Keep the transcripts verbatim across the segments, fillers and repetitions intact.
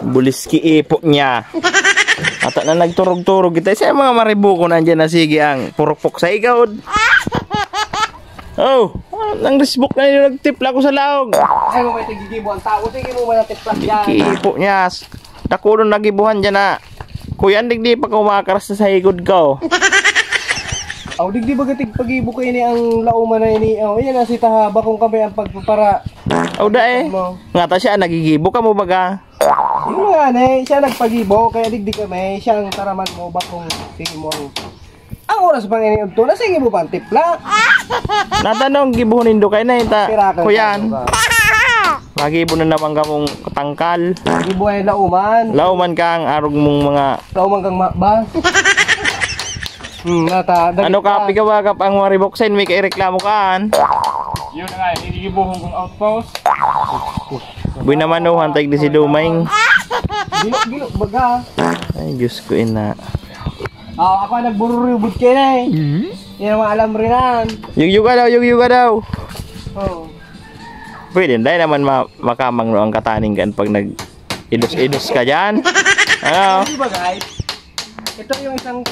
Bulis ki ipo niya. Ata na nagturog-turog kita sa mga maribukon andyan na sige ang purukpok sa igod. Oh, ang risbok na yun, nagtipla ko sa laog. Ay mo may tigigibo ang tao. Sige mo may natipla dyan. Kiipo niya. Dakulon nagibuhan dyan na. Kuya, digdi pa ka umakaras sa higod ko. Aw, digdi ba gatig pagibo ka ini ang lauma na ini? Oh, yan ang sitaha. Bakong kami ang pagpapara. Aw, da eh. Nga ta siya, nagigibo ka mo baga. Yung nga na eh, siya nagpagibo, kaya digdi kami, siya ang taraman mo, bakong sige mo ang... Ang oras pa nga ini udto, na sige mo pa ang tipla. Natanong, gibuhon nindo kayo na ita. Pirakan Kuyan, ka. magibo na naman kamong katangkal. Gibo ay lauman. Lauman ka ang arog mong mga... Lauman kang ma... ba? Hmm, nata. Ano ka, pigawa ka pa ang mga riboksen, may kaireklamo kaan. Yun na nga, igigibuhon kong outpost. Buhay naman, no, hantay di si Duming. Gilo, gilo, baga. Ay, Diyos ko, ina. Oh, ako ang nagbururubod kayo na eh. Yan ang mga alam rin na. Yugyuga daw, yugyuga daw. Oh. Pwede, dahil naman ma makamang no ang kataning kan pag nag idos-idos ka dyan. Ano? Di ba guys? Ito yung isang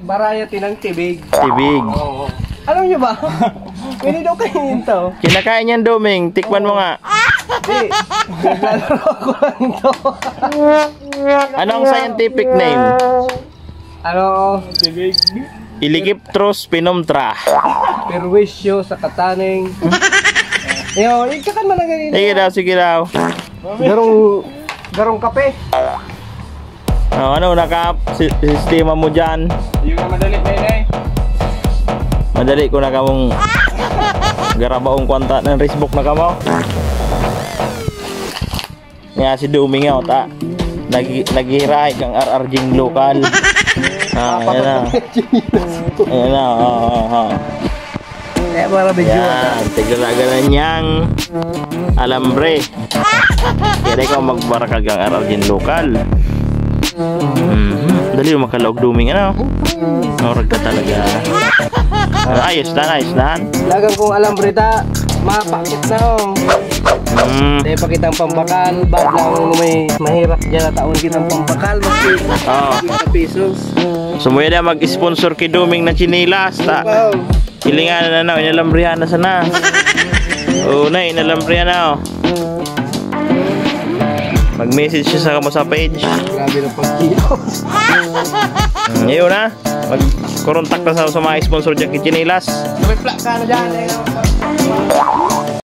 variety ng tibig. Tibig. Oo. Alam nyo ba? Pwede daw kainin to. Kinakain yan, Duming. Tikman mo nga. Di. Naglalaro ko lang to. Anong scientific name? Ano? Ilikiptrus pinumtra. Perwisyo sa kataning. Yo, ikakan man na ganito. Sige daw, sige daw. Garong, garong kape. Oh, ano, naka si sistema mo dyan? Yung nga madali na yun eh. Madali ko na kamong garabaong kwanta ng Facebook na kamo. Nga si Duming nga, ta. Nag naghihirahay kang R R G lokal. Ah, ayan na. Ayan na, oo, oo, oo. Kaya para medyo Yan, tiglalaga na niyang alambre. Kaya ikaw magbarakag ang R R G lokal. Mhm. Dali mo makalaog Duming, ano? Norag ka talaga. Ayos na, ayos na. Lagang kong alambre ta, mapakit na oh. Mm. Dahil pakitang pambakal, bad lang may mahirap dyan na taon kitang pambakal, mag Oo. fifty pesos. Sumuya na mag-sponsor kay Duming na chinelas, ta. Wow. Hilingan na na, inalambrihan na sana. Oo na, inalambrihan na, oh. Mag-message siya sa kamo sa page. Grabe na pagkilo. Hmm, yun na. Magkuruntak na sa, sa mga sponsor dyan kay chinelas. May plaka na dyan eh.